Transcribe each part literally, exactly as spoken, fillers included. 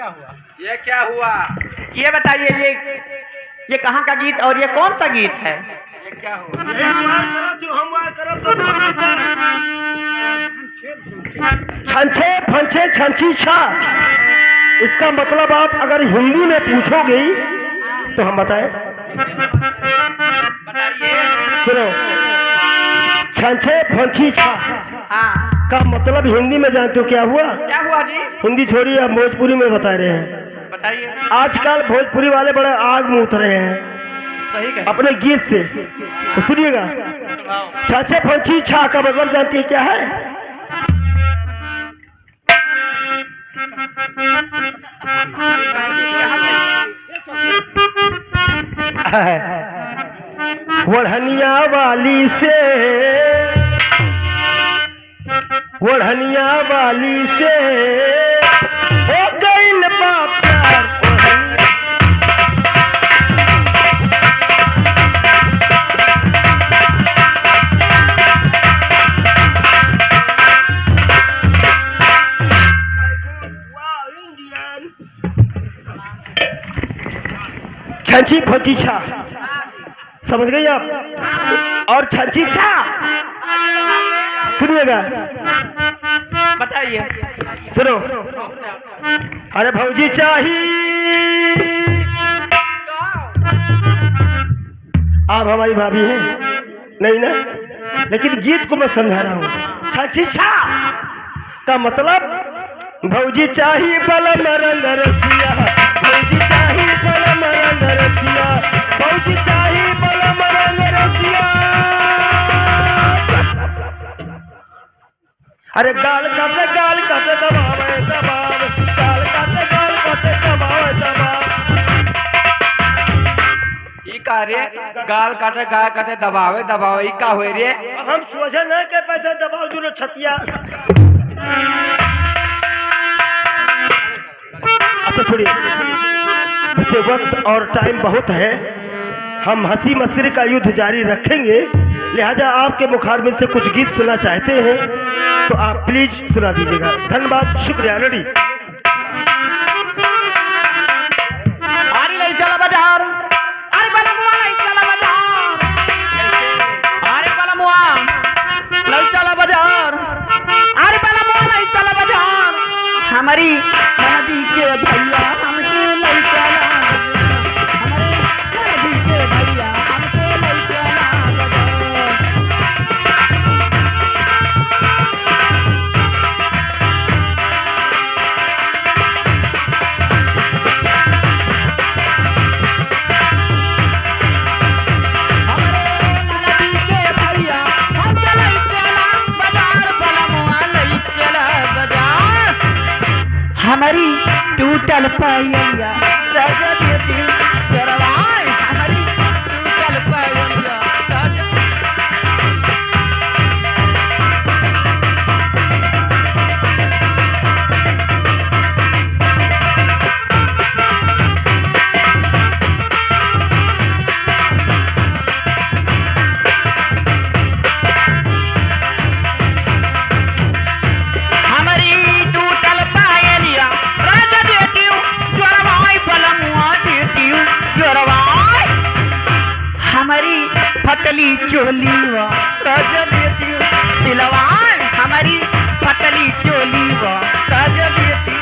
ये क्या हुआ? ये बताइए, ये, ये कहाँ का गीत और ये कौन सा गीत है? ये क्या हुआ? यही वार करत हो, हम वार करत हो। छंछे फंछे छंछी छा, इसका मतलब आप अगर हिंदी में पूछोगे तो हम बताएं। बताइए। सुनो, छंछे फंछी छा हाँ। का मतलब हिंदी में जानते हो क्या हुआ? क्या हुआ जी? हिंदी छोड़िए, आप भोजपुरी में बता रहे हैं। बताइए। आजकल भोजपुरी वाले बड़े आग में उतरे हैं सही कहे। अपने गीत से। तो सुनिएगा, सुनाओ। छंछे फंछी छा का मतलब जानती है क्या है? ओढ़निया वाली से, ओढ़निया वाली से हो गइल बा प्यार। छंछी फंछी छा, समझ गई आप? और छंछी छा, सुनिएगा, बताइए। सुनो, अरे भौजी चाही, आप हमारी भाभी हैं, नहीं ना? लेकिन गीत को मैं समझा रहा हूँ। छछिछा का मतलब, भौजी चाही बलम रंग रसिया, भौजी चाही बलम रंग रसिया, भौजी चाही बलम रंग रसिया। अरे गाल काटे, गाल काटे, दबावे, दबावे, गाल काटे, गाल काटे, दबावे, दबावे। ई का रे? गाल काटे, गाल काटे, दबावे, दबावे, ई का होए रे? हम सोझे नहीं कह पाते, दबाओ दुनो छतिया। अच्छा छोड़िए, वैसे वक्त और टाइम बहुत है, हम हंसी मस्करी का युद्ध जारी रखेंगे, लिहाजा आपके मुखारबिंद से कुछ गीत सुनना चाहते हैं तो आप प्लीज सुना दीजिएगा। धन्यवाद, शुक्रिया। रेडी। अरे ले चला बाजार, अरे बलमुआ ले चला बाजार, अरे बलमुआ ले चला बाजार, अरे बलमुआ ले चला बाजार। हमरी नदी के भैया हमके ले चला, हमरे नदी के भैया हमके ले चला बाजार। हमरे ननदी के भैया, हम चलै चला बाजार, बलमुआ लै चला बाजार। हमरी टूटल पायलिया, रगड़ देती चोरवाए, हमरी टूटल पायलिया, रगड़ हमरी टूटल पायलिया, राजा देतियो जोरवाई, बलमुआ देतियो जोरवाई। हमरी फटली चोली वा, राजा देतियो सिलवाई। हमरी फटली चोली वा, राजा देतियो।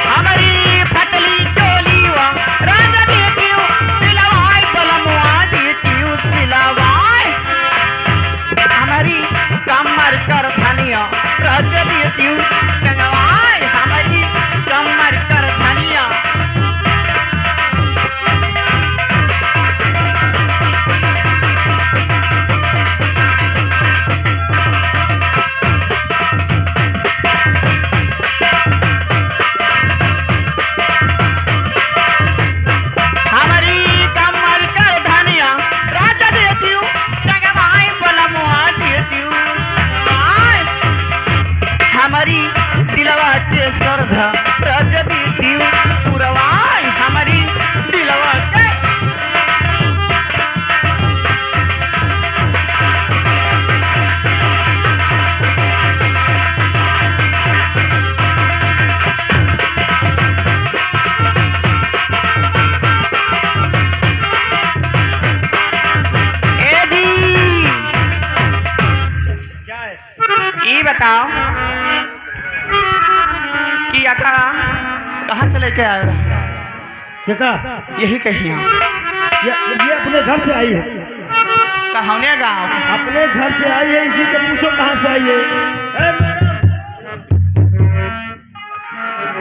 हमरी फटली चोली वा, राजा देतियो सिलवाई, बलमुआ देतियो सिलवाई। हमरी कमर कर धनिया, राजा देतियो टंगवाई। हमरी कमर कर धनिया। हमरी कमर कर धनिया, राजा देतियो टंगवाई, बलमुआ देतियो। आय। हमरी कहाँ से लेके आए रहे? ये का? यही कहिया। ये, ये अपने घर से आई है। कौने गाँव? अपने घर से आई है, इसी से पूछो कहाँ से आई है। ए, मैडम।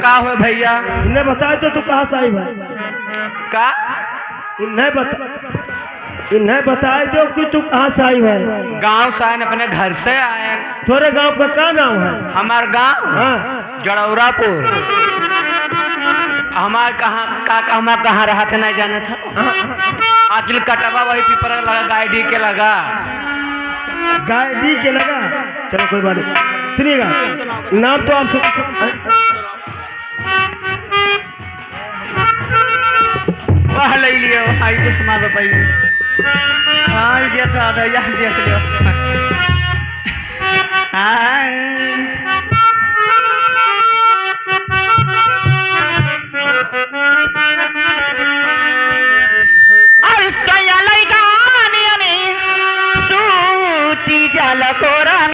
का हो भैया? इन्हें बताए तो तू कहाँ से आई भाई? का? इन्हें बता, इन्हें बताए दो कि तू कहाँ से आई भाई? गाँव से आयन, अपने घर से आयन। तोरे गाँव का का नाम है? हमार गाँव? हाँ। जड़ौरापुर। हमार कहाँ, का, का, हमार कहाँ रहत है, नहीं जानत है। हाँ। आखिर कटवा वही पीपर लगा, गाय डी के लगा। गाय डी के लगा? चलो, कोई बात नहीं। सुनिएगा, नाम तो आप सब, वाह, ले लियो, आई दे हमार रुपये। आई दे दादा, यह देख लियो।